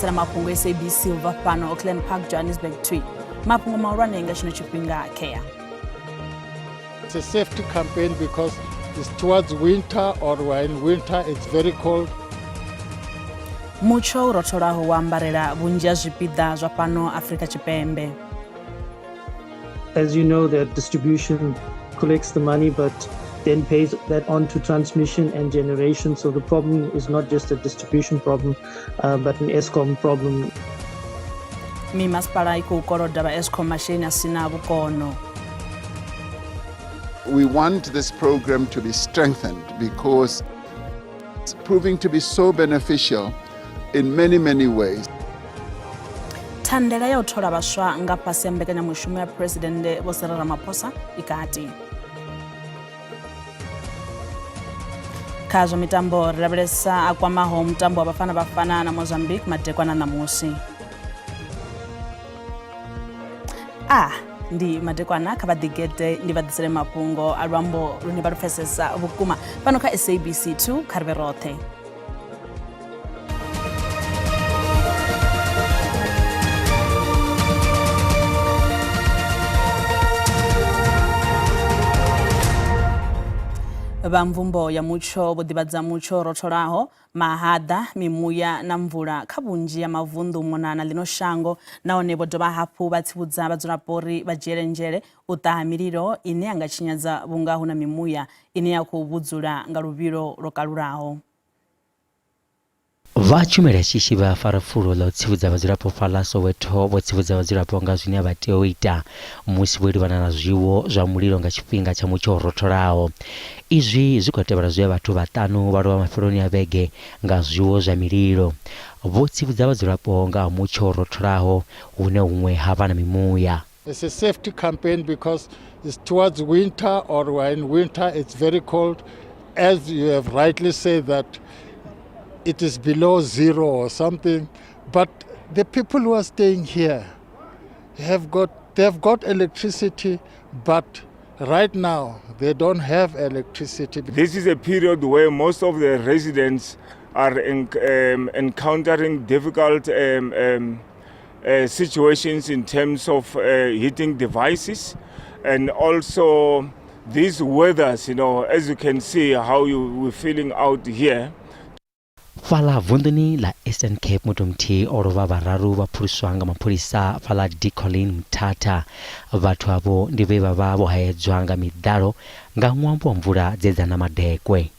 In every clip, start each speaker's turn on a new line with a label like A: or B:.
A: ḓisela mafhungo SABC u bva fhano Auckland Park, Johannesburg 2. Mafhungo mahulwane nga tshino tshifhinga khea.
B: It's a safety campaign because it's towards winter, or we're in winter, it's very cold.
A: Mutsho u rotholaho wa ambarela vhunzhi ha zwipiḓa zwa fhano Afrika Tshipembe.
C: As you know, that distribution collects the money but then pays that on to transmission and generation. So the problem is not just a distribution problem, but an Eskom problem.
A: Mimasipala i khou koloda vha Eskom masheleni a sina vhukono.
D: We want this program to be strengthened because it's proving to be so beneficial in many, many ways.
A: Thandela ya u thola vhaswa nga fhasi ha mbekanyamushumo ya Phuresidennde Vho Cyril Ramaphosa i kati. Kha zwa mitambo ri lavhelesa a kwamaho mutambo wa Bafana Bafana na Mozambique madekwana ṋamusi. A ndi madekwana kha vha ḓigede ndi vha ḓisele mafhungo a luambo lune vha lu pfesesa vhukuma fhano kha SABC 2 kha ri vhe roṱhe. Vha mvumbo ya mutsho vho ḓivhadza mutsho rotholaho, mahaḓa, mimuya na mvula kha vhunzhi ha mavunḓu u mona na ḽino shango, nahone vho dovha hafhu vha tsivhudza vhadzulapo uri vha dzhiele nzhele u ṱaha mililo ine ya nga tshinyadza vhunga hu na mimuya ine ya khou vhudzula nga luvhilo lwo kalulaho.
E: Vha tshumelo ya shishi vha fara fulo ḽa u tsivhudza vhadzulapo fhaḽa Soweto vho tsivhudza vhadzulapo nga zwine vha tea u ita musi vho livhana na zwiwo zwa mulilo nga tshifhinga tsha mutsho u rotholaho. Izwi zwi khou tevhela zwe vhathu vhaṱanu vha lovha mafheloni a vhege nga zwiwo zwa mililo. Vho tsivhudza vhadzulapo nga ha mutsho u rotholaho hune huṅwe ha vha na mimuya.
B: It's a safety campaign because it's towards winter, or we're in winter, it's very cold. As you have rightly said that it is below zero or something, but the people who are staying here they've got electricity, but right now they don't have electricity.
F: This is a period where most of the residents are encountering difficult situations in terms of heating devices, and also these weathers, as you can see how you we're feeling out here.
E: Fhaḽa vunḓuni ḽa Eastern Cape muthu muthihi o lovha vhararu vha phuluswa nga mapholisa fhaḽa Decoline Mthatha. Vhathu avho ndi vhe vha vha vho haedzwa nga miḓalo nga ṅwambo wa mvula dze dza na madekwe.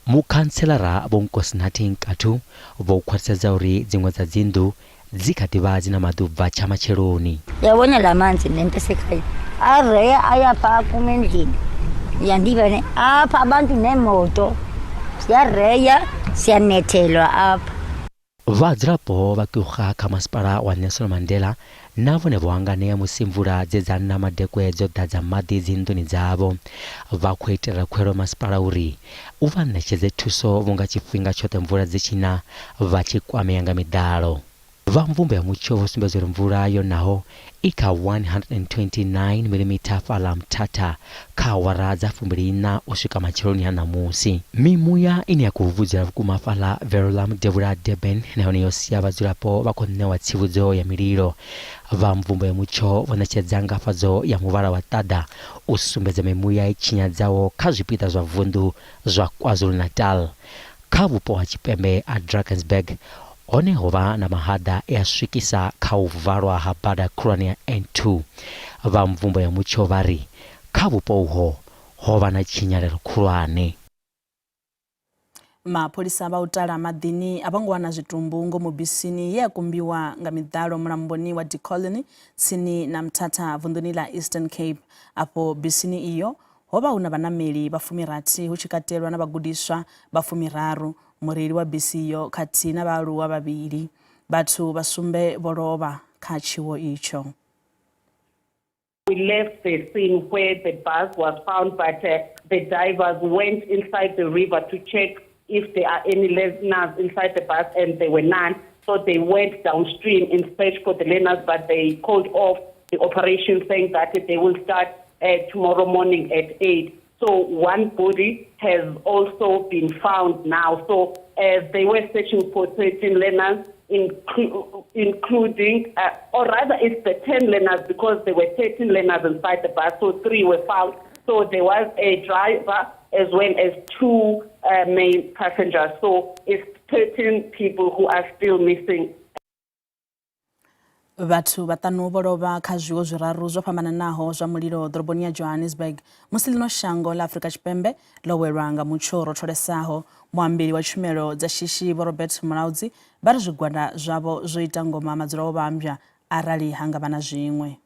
E: Mukhantselara Vho Nkosinathi Nkathu vho khwaṱhisedza uri dziṅwe dza dzinnḓu dzi kha ḓi vha dzi na maḓi u bva tsha matsheloni.
G: Uyabona la manzi nento esekhaya areya ayapha kum endlini yandiva ne apha abantu neemoto siyareya siyanethelwa apha.
E: Vhadzulapo vha Kruger kha masipala wa Nelson Mandela na vhone vho hanganea musi mvula dze dza na madekwe dzo ḓadza maḓi dzinḓuni dzavho. Vha khou itela khuwelelo masipala uri u vha ṋetshedze thuso vhunga tshifhinga tshoṱhe mvula dzi tshi na vha tshi kwamea nga miḓalo. Vha mvumbo ya mutsho vho sumbedza uri mvula yo naho i kha 129 milimitha fhaḽa Mthatha kha awara dza 24 u swika matsheloni a ṋamusi. Mimuya ine ya khou vhudzula vhukuma fhaḽa Verulam devhula ha Durban nahone yo sia vhadzulapo vha khou ṋewa tsivhudzo ya mililo. Vha mvumbo ya mutsho vho ṋetshedza ngafhadzo ya muvhala wa ṱaḓa u sumbedza mimuya i tshinyadzaho kha zwipiḓa zwa vunḓu zwa KwaZulu-Natal. Kha vhupo ha tshipembe ha Drakensberg hone ho vha na mahaḓa e a swikisa kha u valwa ha bada khulwane ya N2. Vha mvumbo ya mutsho vha ri kha vhupo uho ho vha na tshinyalelo khulwane.
A: Mapholisa vha u tala maḓini a vho ngo wana zwitumbu ngomu bisini ye ya kumbiwa nga miḓalo mulamboni wa Decolony tsini na Mthatha vunḓuni ḽa Eastern Cape. Afho bisini iyo ho vha hu na vhanameli vha 60 hu tshi katelwa na vhagudiswa vha 30, mureili wa bisi iyo khathihi na vhaaluwa vhavhili. Vhathu vha sumbe vho lovha kha tshiwo itsho.
H: We left the scene where the bus was found, but the divers went inside the river to check if there are any learners inside the bus, and there were none. So they went downstream in search for the learners, but they called off the operation, saying that they will start tomorrow morning at 8. So one body has also been found now. So as they were searching for 13 learners, inclu including, uh, or rather it's the 10 learners because there were 13 learners inside the bus, so three were found. So there was a driver as well as two uh, main passengers. So it's 13 people who are still missing.
A: Vhathu vhaṱanu vho lovha kha zwiwo zwiraru zwo fhambananaho zwa mulilo ḓoroboni ya Johannesburg musi ḽino shango ḽa Afrika Tshipembe ḽo welwa nga mutsho u rotholesaho. Muambeli wa tshumelo dza shishi Vho Robert Mulaudzi vha ri zwigwada zwavho zwo ita ngoma madzulawovhambwa arali ha nga vha na zwiṅwe.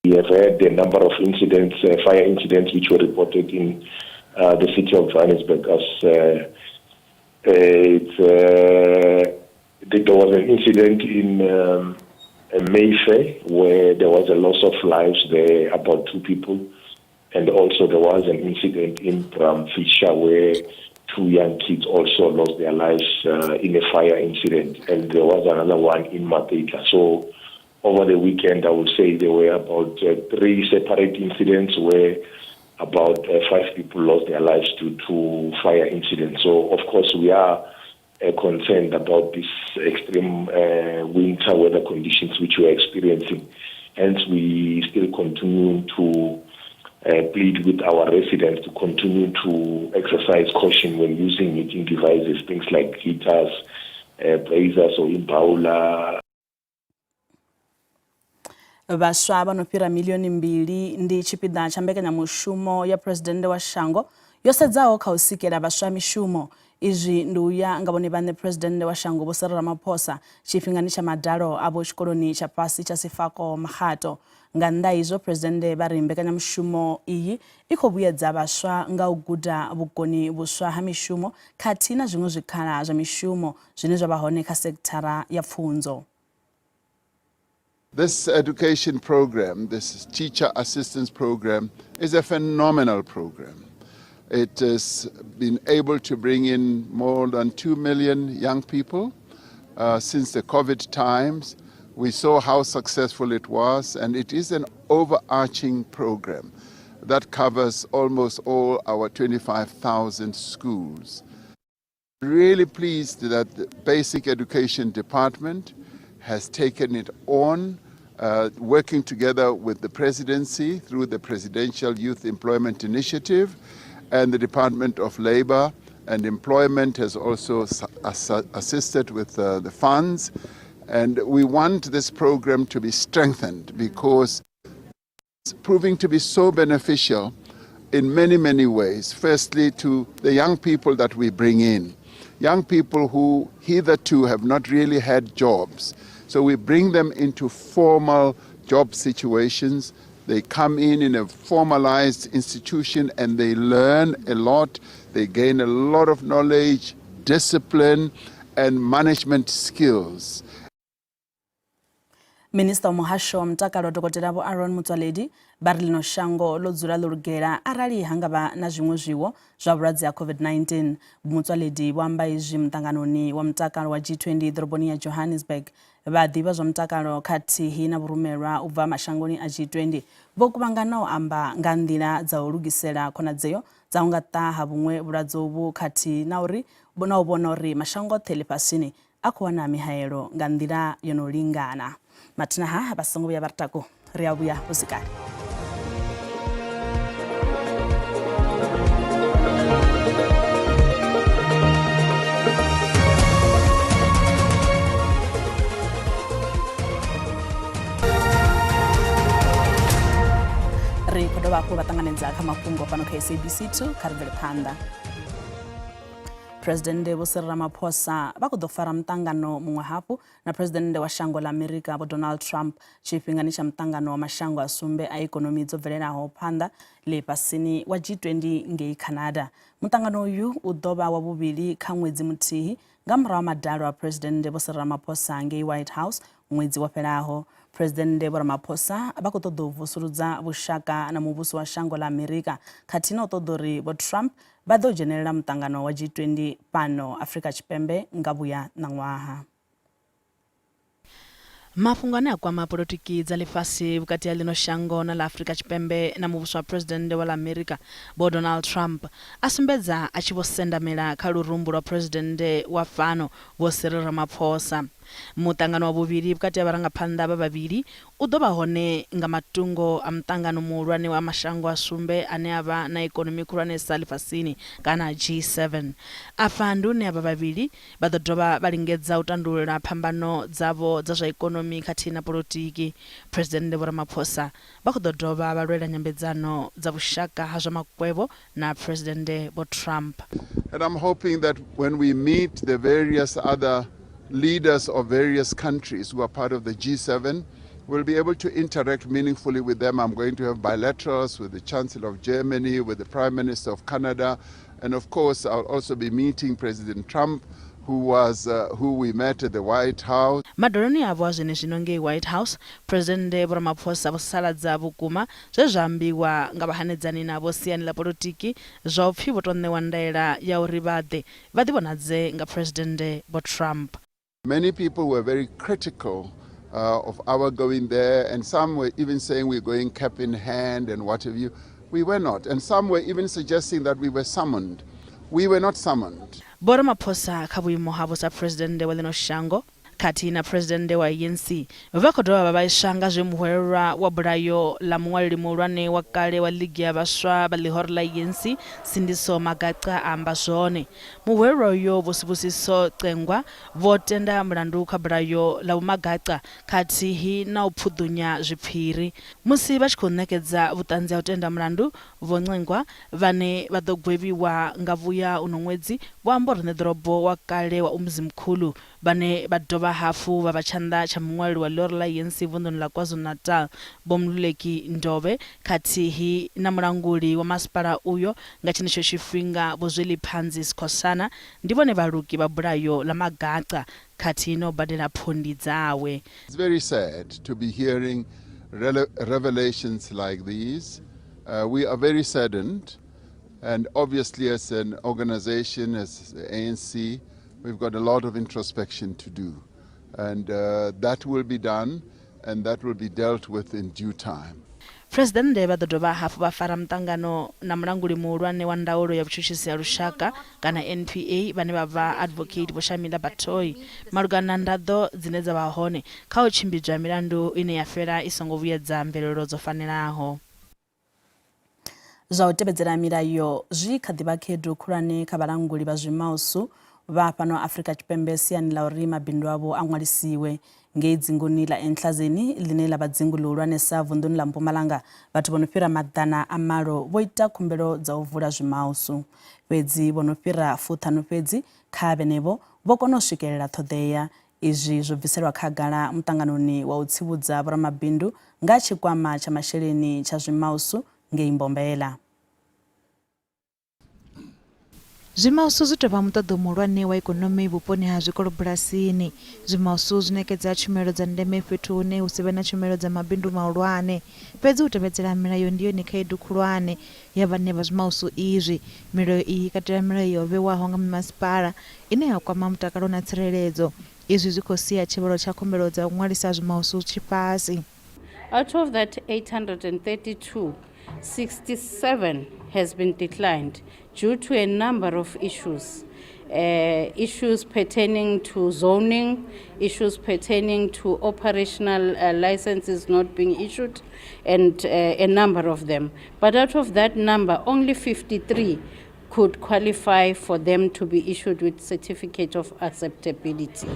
I: We have had a number of incidents, uh, fire incidents, which were reported in uh, the city of Johannesburg. As uh, it's, uh, there was an incident in um, Mayfair where there was a loss of lives there, about two people. And also there was an incident in Bramfischer where two young kids also lost their lives uh, in a fire incident. And there was another one in Mateta. So over the weekend, I would say there were about uh, three separate incidents where about uh, five people lost their lives due to fire incidents. So, of course, we are uh, concerned about this extreme uh, winter weather conditions which we are experiencing. Hence, we still continue to uh, plead with our residents to continue to exercise caution when using heating devices, things like heaters, uh, blazers or imbawula.
A: Vhaswa vha no fhira milioni mbili ndi tshipiḓa tsha mbekanyamushumo ya Phresidennde wa shango yo sedzaho kha u sikela vhaswa mishumo. Izwi ndi u ya nga vhone vhaṋe Phresidennde wa shango Vho Cyril Ramaphosa tshifhingani tsha madalo avho tshikoloni tsha fhasi tsha Sefako Makgatho. Nga nnḓa ha izwo, Phresidennde vha ri mbekanyamushumo iyi i khou vhuyedza vhaswa nga u guda vhukoni vhuswa ha mishumo khathihi na zwiṅwe zwikhala zwa mishumo zwine zwa vha hone kha sekithara ya pfunzo.
D: This education program, this teacher assistance program, is a phenomenal program. It has been able to bring in more than 2 million young people uh, since the COVID times. We saw how successful it was, and it is an overarching program that covers almost all our 25,000 schools. Really pleased that the Basic Education Department has taken it on, uh, working together with the presidency through the Presidential Youth Employment Initiative and the Department of Labor and Employment has also assisted with uh, the funds. And we want this program to be strengthened because it's proving to be so beneficial in many, many ways. Firstly, to the young people that we bring in, young people who hitherto have not really had jobs. So we bring them into formal job situations. They come in in a formalized institution and they learn a lot. They gain a lot of knowledge, discipline, and management skills.
A: Minisiṱa wa muhasho wa mutakalo Dokotela Vho Aaron Motsoaledi vha ri ḽino shango ḽo dzula ḽo lugela arali ha nga vha na zwiṅwe zwiwo zwa vhulwadze ha COVID-19. Vho Motsoaledi vho amba izwi muṱanganoni wa mutakalo wa G20 ḓoroboni ya Johannesburg. Vhaḓivhi vha zwa mutakalo khathihi na vhurumelwa u bva mashangoni a G20 vho kuvhangana u amba nga nḓila dza u lugisela khonadzeo dza u nga ṱaha vhuṅwe vhulwadze uvhu khathihi na uri na u vhona uri mashango oṱhe ḽifhasini a khou wana mihaelo nga nḓila yo no lingana. Mathina ha vha songo vhuya vha ri taku, ri a vhuya hu si kale. Ri khou dovha hafhu vha ṱanganedza kha mafhungo fhano kha SABC 2 kha ri bvele phanḓa. Phresidennde Vho Cyril Ramaphosa vha khou ḓo fara muṱangano muṅwe hafhu na Phresidennde wa shango ḽa Amerika Vho Donald Trump tshifhingani tsha muṱangano wa mashango a sumbe a ikonomi dzo bvelelaho phanḓa ḽifhasini wa G20 ngei Canada. Muṱangano uyu u ḓo vha wa vhuvhili kha ṅwedzi muthihi nga murahu ha madalo a Phresidennde Vho Cyril Ramaphosa ngei White House ṅwedzi wo fhelaho. Phresidennde Vho Ramaphosa vha khou ṱoḓa u vusuludza vhushaka na muvhuso wa shango ḽa Amerika khathihi na u ṱoḓa uri Vho Trump Vha ḓo dzhenelela muṱangano wa G20 fhano Afrika Tshipembe nga vhuya ṋaṅwaha. Mafhungo ane a kwama polotiki dza ḽifhasi vhukati ha ḽino shango na ḽa Afrika Tshipembe na muvhuso wa Phresidennde wa ḽa Amerika Vho Donald Trump a sumbedza a tshi vho sendamela kha lurumbu lwa Phresidennde wa fhano Vho Cyril Ramaphosa. Muṱangano wa vhuvhili vhukati ha vharangaphanḓa avha vhavhili u ḓo vha hone nga matungo a muṱangano muhulwane wa mashango a sumbe ane a vha na ikonomi khulwanesa ḽifhasini kana G7. Afha ndi hune avha vhavhili Vha ḓo dovha vha lingedza u tandulula phambano dzavho dza zwa ikonomi khathihi na polotiki. Phresidennde Vho Ramaphosa vha khou ḓo dovha vha lwela nyambedzano dza vhushaka ha zwa makwevho na Phresidennde Vho Trump.
D: And I'm hoping that when we meet the various other leaders of various countries who are part of the G7, we'll be able to interact meaningfully with them. I'm going to have bilaterals with the Chancellor of Germany, with the Prime Minister of Canada, and of course I'll also be meeting President Trump, who was uh, who we met at the White House.
A: Madaloni avho a zwenezwino ngei White House, Phresidennde Vho Ramaphosa vho sasaladza vhukuma zwe zwa ambiwa nga vhahanedzani navho siani ḽa polotiki zwa u pfi vho tou ṋewa ndaela ya uri vha ḓe vha ḓivhonadze nga Phresidennde Vho Trump.
D: Many people were very critical uh, of our going there, and some were even saying we're going cap in hand and what have you. We were not. And some were even suggesting that we were summoned. We were not summoned.
A: Vho Ramaphosa kha vhuimo havho sa Phresidennde wa ḽino shango khathihi na Phresidennde wa ANC vha khou dovha vha vhaiswa nga zwe muhwelelwa wa bulayo ḽa muṅwaleli muhulwane wa kale wa Ḽigi ya Vhaswa vha ḽihoro ḽa ANC Sindiso Magaqa a amba zwone. Muhwelelwa uyo Vho Sibusiso Cengwa Vho tenda mulandu kha bulayo ḽa vhumagaqa khathihi na u phuḓunya zwiphiri. Musi vha tshi khou ṋekedza vhuṱanzi ha u tenda mulandu, Vho Ncengwa, vhane vha ḓo gwevhiwa nga vhuya uno ṅwedzi, vho amba uri ṋeḓorobo wa kale wa Umzimkhulu, vhane vha dovha hafhu vha vha tshanḓa tsha muṅwaleli wa ḽihoro ḽa ANC vunḓuni ḽa KwaZulu-Natal, Vho Mluleki Ndobe khathihi na mulanguli wa masipala uyo nga tshenetsho tshifhinga Vho Zweliphanzi Skhosana, Ndi vhone vhaluki vha bulayo ḽa magaqa khathihi na u badela phondi dzawe.
D: It's very sad to be hearing revelations like these. Uh, we are very saddened, and obviously, as an organization, as the ANC, we've got a lot of introspection to do. And uh, that will be done, and that will be dealt with in due time.
A: Phresidennde vha ḓo dovha hafhu vha fara muṱangano na Mulanguli Muhulwane wa Ndaulo ya Vhutshutshisi ha Lushaka kana NPA vhane vha vha Advocate Vho Shamila Batohi malugana na nḓaḓo dzine dza vha hone kha u tshimbidzwa ha milandu ine ya fhela i songo vhuyedza mvelelo dzo fanelaho. Zwa u tevhedzela milayo zwi kha ḓi vha khaedu khulwane kha vhalanguli vha zwimausu vha fhano Afrika Tshipembe siani ḽa uri mabindu avho a ṅwalisiwe. Ngei dzinguni ḽa Enhlazeni, ḽine ḽa vha dzingu ḽihulwanesa vunḓuni ḽa Mpumalanga, vhathu vho no fhira 800 vho ita khumbelo dza u vula zwimausu. Fhedzi vho no fhira fuṱhanu fhedzi kha vhenevho vho kona u swikelela ṱhoḓea. Izwi zwo bviselwa khagala muṱanganoni wa u tsivhudza vhoramabindu nga ha tshikwama tsha masheleni tsha zwimausu ngei Mbombela.
J: Zwimausu zwi tou vha muṱoḓo muhulwane wa ikonomi vhuponi ha zwikolobulasini. Zwimausu zwi ṋekedza tshumelo dza ndeme fhethu hune hu si vhe na tshumelo dza mabindu mahulwane. Fhedzi u tevhedzela milayo ndi yone khaedu khulwane ya vhaṋe vha zwimausu izwi. Milayo iyi i katela milayo yo vhewaho nga mimasipala ine ya kwama mutakalo na tsireledzo. Izwi zwi khou sia tshivhalo tsha khumbelo dza u ṅwalisa zwimausu tshi fhasi.
K: Out of that 832, 67 has been declined due to a number of issues. Uh, issues pertaining to zoning, issues pertaining to operational uh, licenses not being issued, and uh, a number of them. But out of that number, only 53 could qualify for them to be issued with certificate of acceptability.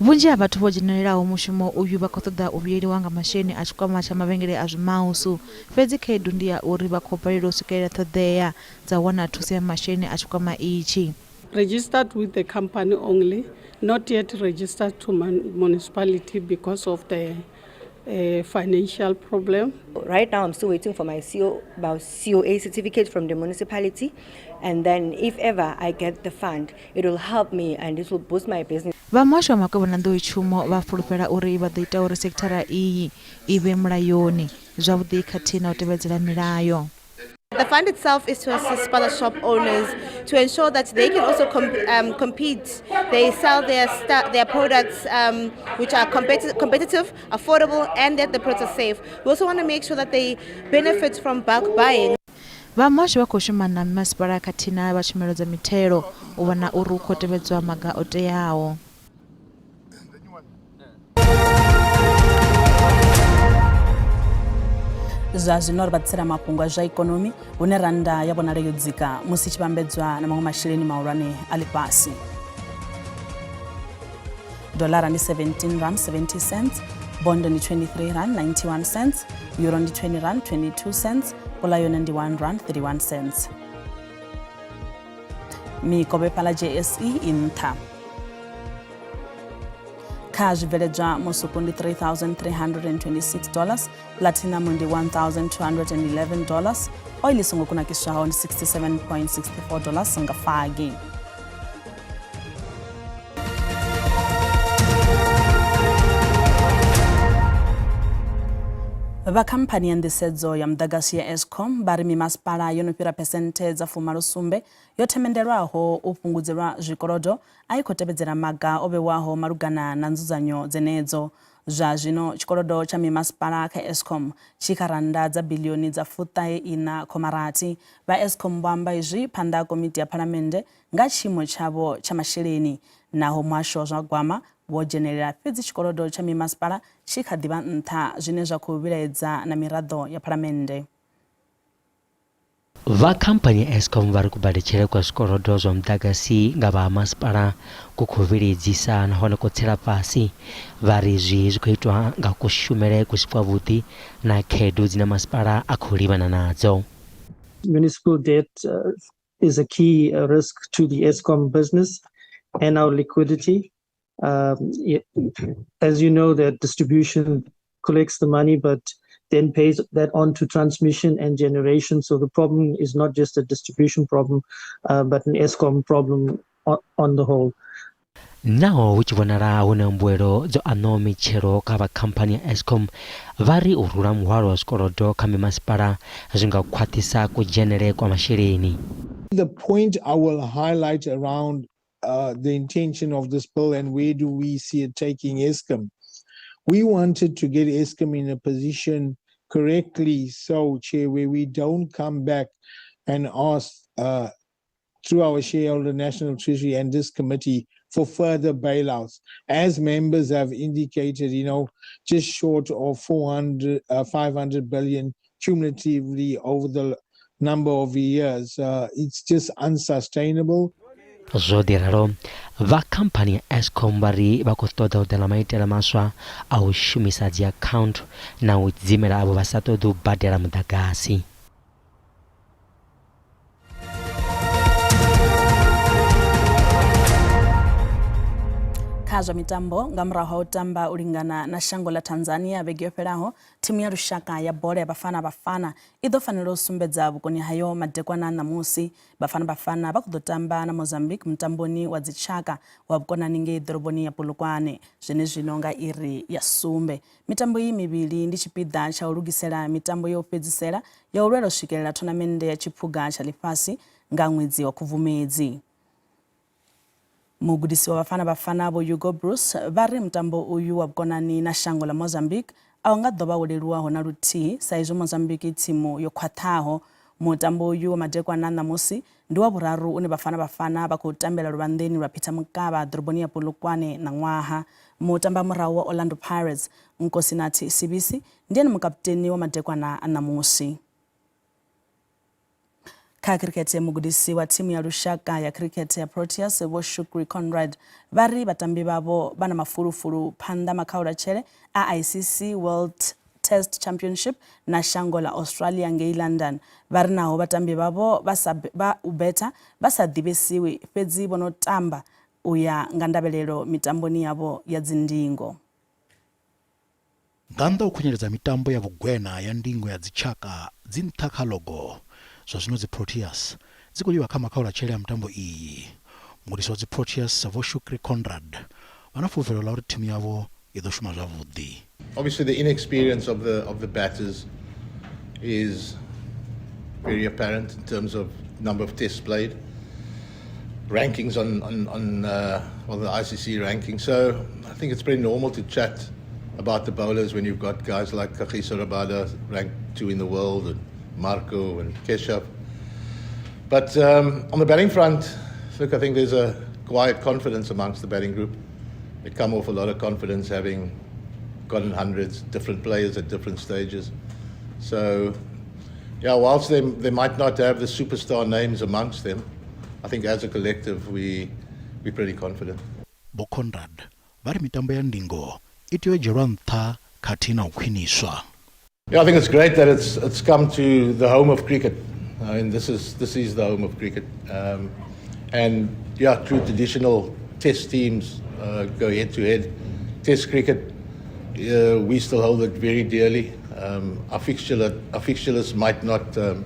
J: Vhunzhi ha vhathu vho dzhenelelaho mushumo uyu vha khou ṱoḓa u vhuyeliwa nga masheleni a tshikwama tsha mavhengele a zwimausu, fhedzi khaedu ndi ya uri vha khou balelwa u swikelela ṱhoḓea dza u wana thuso ya masheleni a tshikwama itshi.
L: Registered with the company only, not yet registered to municipality because of the uh, financial problem.
M: Right now I'm still waiting for my, CO, my COA certificate from the municipality and then if ever I get the fund it will help me and it will boost my business.
J: Vha muhasho wa makwevho na nḓowetshumo vha fulufhela uri vha ḓo ita uri sekithara iyi i vhe mulayoni zwavhuḓi khathihi na u tevhedzela milayo.
N: The fund itself is to assist spaza shop owners to ensure that they can also compete. They sell their products which are competitive, affordable, and that the products are safe. We also want to make sure that they benefit from bulk buying.
J: Vha muhasho vha khou shuma na mimasipala khathihi na vha tshumelo dza mithelo u vhona uri hu khou tevhedzwa maga o teaho.
A: Zwa zwino ri vha ḓisela mafhungo a zwa ikonomi hune rannda ya vhonala yo dzika musi tshi vhambedzwa na maṅwe masheleni mahulwane a ḽifhasi. Dolara ndi 17 rand 70 cents, bondo ndi 23 rand 91 cents, euro ndi 20 rand 22 cents, pula yone ndi 1 rand 31 cents. Mikovhe fhaḽa JSE i nṱha. Kha zwibveledzwa musuku ndi 3326 dollars, platinum ndi 1211 dollars, oil i songo kunakiswaho ndi 67.64 dollars nga fagi. Vha khamphani ya nḓisedzo ya muḓagasi ya Eskom vha ri mimasipala yo no fhira phesenthe dza 87 yo themendelwaho u fhungudzelwa zwikolodo a i khou tevhedzela maga o vhewaho malugana na nzudzanyo dzenedzo. Zwa zwino tshikolodo tsha mimasipala kha Eskom tshi kha rannda dza biḽioni dza fuṱahe iṋa khoma rathi. Vha Eskom vho amba izwi phanḓa ha komiti ya phalamennde nga tshiimo tshavho tsha masheleni. Naho muhasho wa zwa gwama wo dzhenelela fhedzi tshikolodo tsha mimasipala tshi kha ḓi vha nṱha zwine zwa khou vhilaedza na miraḓo ya phalamennde.
E: Vha khamphani ya Eskom vha ri kubadelele kwa zwikolodo zwa muḓagasi nga vha ha masipala ku khou vhiledzisa nahone kwo tsela fhasi. Vha ri izwi zwi khou itwa nga kushumele ku si kwavhuḓi na khaedu dzine masipala a khou livhana nadzo.
C: Municipal debt is a key risk to the Eskom business and our liquidity. As you know, that distribution collects the money, but then pays that on to transmission and generation. So the problem is not just a distribution problem, but an Eskom problem on the whole.
E: Naho hu tshi vhonala hu na mbuelo dzo aṋwaho mitshelo kha vha khamphani ya Eskom, vha ri u rula muhwalo wa zwikolodo kha mimasipala zwi nga khwaṱhisa kudzhenele kwa masheleni.
O: The point I will highlight around the intention of this bill and where do we see it taking Eskom. We wanted to get Eskom in a position correctly so, Chair, where we don't come back and ask through our shareholder National Treasury and this committee for further bailouts. As members have indicated, just short of 400, 500 billion cumulatively over the number of years. It's just unsustainable.
E: Zwo ḓi ralo, vha khamphani ya Eskom vha ri vha khou ṱoḓa u ḓa na maitele maswa a u shumisa dzi akhaunthu na u dzimela avho vha sa ṱoḓi u badela muḓagasi.
A: Kha zwa mitambo, nga murahu ha u tamba u lingana na shango ḽa Tanzania vhege yo fhelaho, thimu ya lushaka ya bola ya Bafana Bafana i ḓo fanela u sumbedza vhukoni hayo madekwana a ṋamusi. Bafana Bafana vha khou ḓo tamba na Mozambique mutamboni wa dzitshaka wa vhukonani ngei ḓoroboni ya Polokwane zwenezwino nga iri ya sumbe. Mitambo iyi mivhili ndi tshipiḓa tsha u lugisela mitambo ya u fhedzisela ya u lwela u swikelela thonamennde ya tshiphuga tsha ḽifhasi nga ṅwedzi wa Khubvumedzi. Mugudisi wa Bafana Bafana Vho Hugo Broos vha ri mutambo uyu wa vhukonani na shango ḽa Mozambique a u nga ḓo vha wo leluwaho na luthihi sa izwi Mozambique i thimu yo khwaṱhaho. Mutambo uyu wa madekwana a ṋamusi ndi wa vhuraru une Bafana Bafana vha khou tambela luvhanḓeni lwa Peter Mokaba ḓoroboni ya Polokwane ṋaṅwaha. Mutambamurahu wa Orlando Pirates, Nkosinathi Sibisi, ndi ene mukaputeni wa madekwana a ṋamusi. Kha khirikhethe, mugudisi wa thimu ya lushaka ya khirikhethe ya Proteas Vho Shukri Conrad vha ri vhatambi vhavho vha na mafulufulu phanḓa makhaulatshele a ICC World Test Championship na shango ḽa Australia ngei London. Vha ri naho vhatambi vhavho vha sa vha u betha vha sa ḓivhesiwi fhedzi vho no tamba u ya nga ndavhelelo mitamboni yavho ya dzindingo.
P: Nga nnḓa u khunyeledza mitambo ya vhugwena ya ndingo ya dzitshaka dzi nṱha kha ḽogo, zwa zwino dzi Proteas dzi khou livha kha makhaulatshele a mitambo iyi. Mugudisi wa dzi Proteas Vho Shukri Conrad vha na fulufhelo ḽa uri thimu yavho i ḓo shuma zwavhuḓi.
Q: Obviously the inexperience of the batters is very apparent in terms of number of tests played, rankings on, on, on uh, well, the ICC ranking. So I think it's pretty normal to chat about the bowlers when you've got guys like Kagiso Rabada, ranked two in the world, and Marco and Keshav. But um, on the batting front, look, I think there's a quiet confidence amongst the batting group. They come off a lot of confidence having gotten hundreds, different players at different stages. So, yeah, whilst they, they might not have the superstar names amongst them, I think as a collective we, we're pretty confident.
P: Vho Conrad vha ri mitambo ya ndingo i tea u dzhielwa nṱha khathihi na u khwiniswa.
Q: Yeah, I think it's great that it's it's come to the home of cricket. I mean, this is this is the home of cricket, um, and yeah, true traditional test teams uh, go head to head. Test cricket, uh, we still hold it very dearly. Um, our fixture, our fixtureless might not um,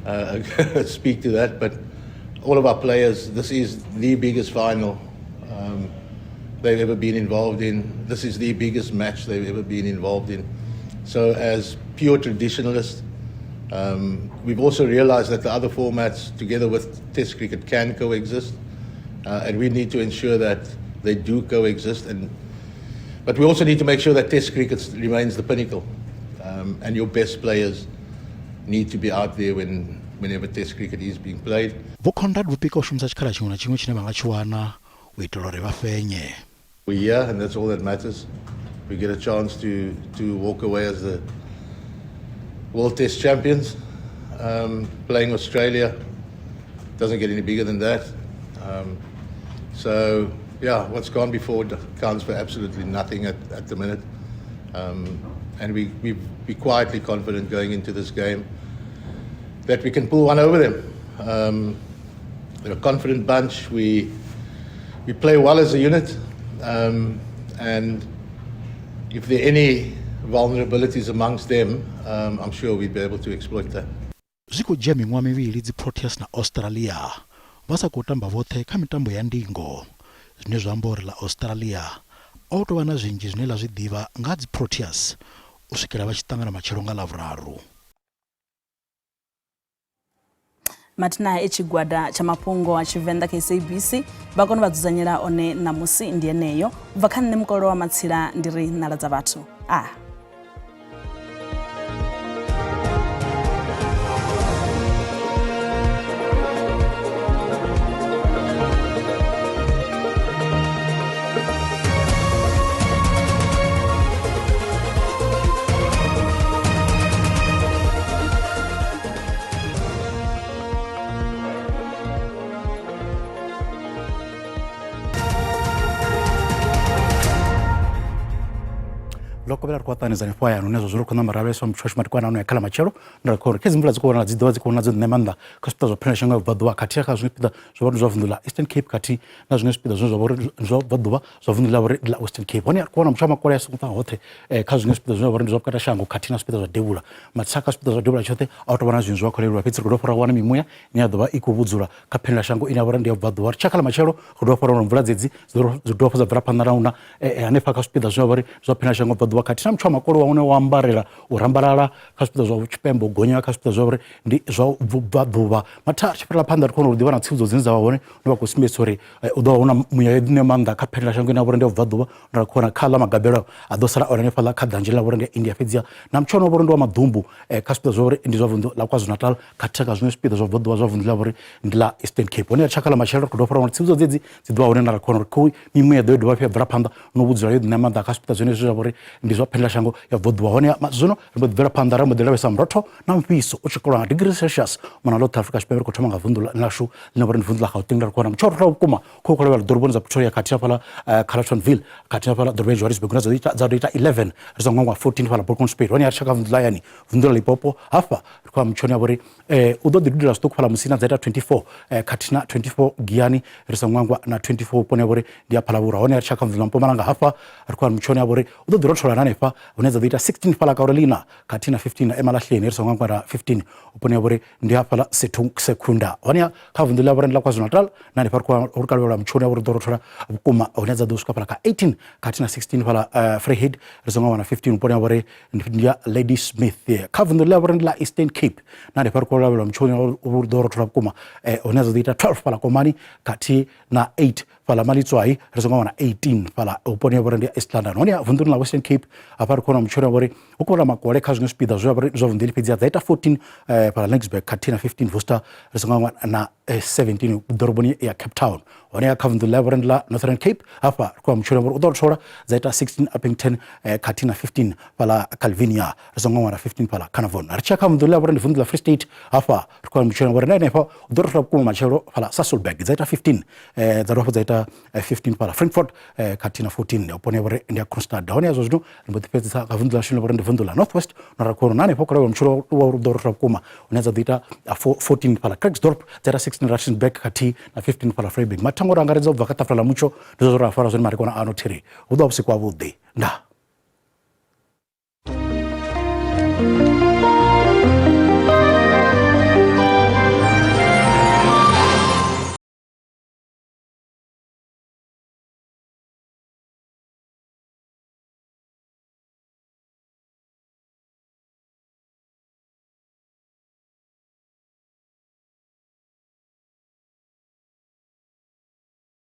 Q: uh, speak to that, but all of our players, this is the biggest final um, they've ever been involved in. This is the biggest match they've ever been involved in. So, as pure traditionalists, um, we've also realized that the other formats, together with Test cricket, can coexist, uh, and we need to ensure that they do coexist. And but we also need to make sure that Test cricket remains the pinnacle, um, and your best players need to be out there when whenever Test cricket is being played.
P: Vho Conrad vho pika u shumisa tshikhala tshiṅwe na tshiṅwe tshine vha nga tshi wana u itela uri vha fenye.
Q: We're here, and that's all that matters. We get a chance to, to walk away as the World Test champions. Um, playing Australia doesn't get any bigger than that. Um, so, yeah, what's gone before counts for absolutely nothing at, at the minute. Um, and we, we be quietly confident going into this game that we can pull one over them. Um, they're a confident bunch. We, we play well as a unit. Um, and if there are any vulnerabilities amongst them, um, I'm sure we'd be able to exploit that.
P: Zwi khou dzhia miṅwaha mivhili dzi Proteas na Australia vha sa khou tamba vhoṱhe kha mitambo ya ndingo, zwine zwa amba uri ḽa Australia a hu tou vha na zwinzhi zwine ḽa zwi ḓivha nga ha dzi Proteas u swikela vha tshi ṱangana matshelo nga Ḽavhuraru.
A: Mathina e tshigwada tsha mafhungo a Tshivenḓa kha SABC vha kone vha dzudzanyela one ṋamusi ndi eneyo. U bva kha nṋe mukololo wa matsila ndi ri ṋala dza vhathu. A.
P: Ḽo kovhela ri khou ṱanganedza hanefho hayani hune zwa zwino ri khou ṋamba ravheleswa muthu washu matikwana ano ya kha ḽa matshelo nda khou uri khedzi mvula dzi khou vhonala dzi ḓovha dzi khou vhonala dzo ṋea maanḓa kha zwipiḓa zwa phenela ya vhubvaḓuvha khathihi kha zwiṅwe zwipiḓa zwa vhathu zwa vunḓu ḽa Eastern Cape khathihi na zwiṅwe zwipiḓa zwine zwa vha uri zwa vhubvaḓuvha zwa vunḓu ḽa vha uri ḽa Western Cape hone ri khou vhona muthu wa makole a songo ṱaha hoṱhe eh, kha zwiṅwe zwipiḓa zwine zwa vha uri ndi zwa vhukati ha shango khathihi na zwipiḓa zwa devhula matsha kha zwipiḓa zwa devhula tshoṱhe a u tou vha na zwiṅwe zwi a khou leluwa fhedzi ri khou dovha ra wana mimuya ine ya ḓovha i khou vhudzula kha phenela shango ine ya vha uri ndi ya vhubvaḓuvha ri tshakha ḽa matshelo ri dovha fara mvula dzedzi dzi dovha dza bvela phanḓa na una eh, eh, hanefha kha zwipiḓa zwine vha uri zwa phina shango bvaḓuvha khathihi na muthu wa makolo wa une wa ambarela u rambalala kha zwipiḓa zwa tshipembe u gonya kha zwipiḓa zwa uri ndi zwa vhubvaḓuvha matha tshi fhirela phanḓa ri kone u ḓivha na tsivhudzo dzine dza vha hone une vha khou sumbedzisa uri eh, u ḓo vha hu na muya yo ḓine maanḓa kha phelela shango ine ya vha uri ndi ya vhubvaḓuvha ra khou vhona kha ḽa magabelo a ḓo sala one hanefhaḽa kha ḓanzhe ḽa vha uri ndi ya India fhedziha na muthu ane wa vha uri ndi wa maḓumbu kha zwipiḓa zwa uri ndi zwa vunḓu ḽa KwaZulu-Natal khathihi kha zwiṅwe zwipiḓa zwa vhubvaḓuvha zwa vunḓu ḽa vha uri ndi ḽa Eastern Cape hone tshaka ḽa matshelo ri khou dovha fara uri tsivhudzo dzedzi dzi ḓovha hone na ra khou uri khou mimuya ḓo dovha hafhu ya bvela phanḓa no vhudzula yo ḓi ṋea maanḓa kha zwipiḓa zwenezwi zwa uri ndi zwa phendela shango ya vhubvaḓuvha hone zwino ri mbo ḓi bvela phanḓa ra mbo ḓi lavhelesa murotho na mufhiso u tshi kolwa nga degree Celsius mona ḽoṱhe Afrika Tshipembe ri khou thoma nga vunḓu ḽashu ḽine vha uri ndi vunḓu ḽa Gauteng ri khou wana mutsho rothola vhukuma khou khou lavhelela ḓoroboni dza Pretoria khathihi hafhaḽa eh, Carltonville khathihi hafhaḽa ḓoroboni ya Johannesburg hune dza ḓo ita 11 ri songo ngwa 14 fhaḽa Bolkonspeed hone ya ri tshaka vunḓu ḽa hayani vunḓu ḽa Limpopo hafha ri khou mutshoni ya vhori eh, u ḓo ḓi dudela zwiṱuku fhaḽa Musina dza ita 24 eh, khathihi na 24 Giyani ri songo ngwa na 24 vhuponi ya vhori ndi ya Phalavhura hone ya ri tshaka vunḓu ḽa Mpumalanga hafha ri khou mutshoni ya vhori u ḓo ḓi rothola na hanefha hanefha hune dza ḓo ita 16 fhaḽa Carolina khathihi na 15 Emalahleni ri songo hangwa 15 vhuponi ha vhori ndi hafhaḽa Secunda. Honeha kha vunḓu ḽa vhori ndi ḽa KwaZulu-Natal na hanefha ri khou kalelwa mutshoni uri ḓo rothola vhukuma hune dza ḓo swika fhaḽa kha 18 khathihi na 16 fhaḽa uh, Vryheid ri songo wana 15 vhuponi ha vhori ndi ya Lady Smith. Kha vunḓu ḽa vhori ndi ḽa Eastern Cape na hanefha ri khou lavhelwa mutshoni uri ḓo rothola vhukuma eh, hune dza ḓo ita 12 fhaḽa Komani khathihi na 8 fhaḽa Malitswai ri songo wana 18 fhaḽa vhuponi ha vhori ndi East London. Hone vunḓuni ḽa Western Cape hafha ri khou wana mutshoni wa vhori hu khou vhala makole kha zwiṅwe zwipiḓa zwe vha zwa vunḓu fhedzi dza ita 14 eh, fhaḽa Laingsburg khathihi na 15 Worcester ri songo hangwa na 17 ḓoroboni ya Cape Town. Hone kha vunḓu ḽa vhori ndi ḽa Northern Cape hafha ri khou wana mutshoni wa vhori u ḓo rothola dza ita 16 Upington eh, khathihi na 15 fhaḽa Calvinia ri songo hangwa na 15 fhaḽa Carnarvon. Ri tshi ya kha vunḓu ḽa vhori ndi vunḓu ḽa Free State hafha ri khou wana mutshoni wa vhori na henefha u ḓo rothola vhukuma matshelo fhaḽa Sasolburg dza ita 15 eh, dza dovha hafhu dza ita 15 fhaḽa Frankfurt eh, khathihi na 14 vhuponi ha vhori ndi ya Kroonstad. Hone zwa zwino ri mbo ḓi fhedzisa nga vunḓu ḽashu ḽine vhori ndi vunḓu ḽa North West na ra khou na hanefho khou lavhelwa mutshelo wa uri u ḓo rothola vhukuma hune dza ḓo ita 14 fhaḽa Krugersdorp dza ita 16 Rustenburg khathihi na 15 fhaḽa Vryburg. Mathango ro angaredza u bva kha ṱafula ḽa mutsho ndi zwo ra fara zwone marikona ano thiri hu ḓo vha vhusiku havhuḓi ndaa.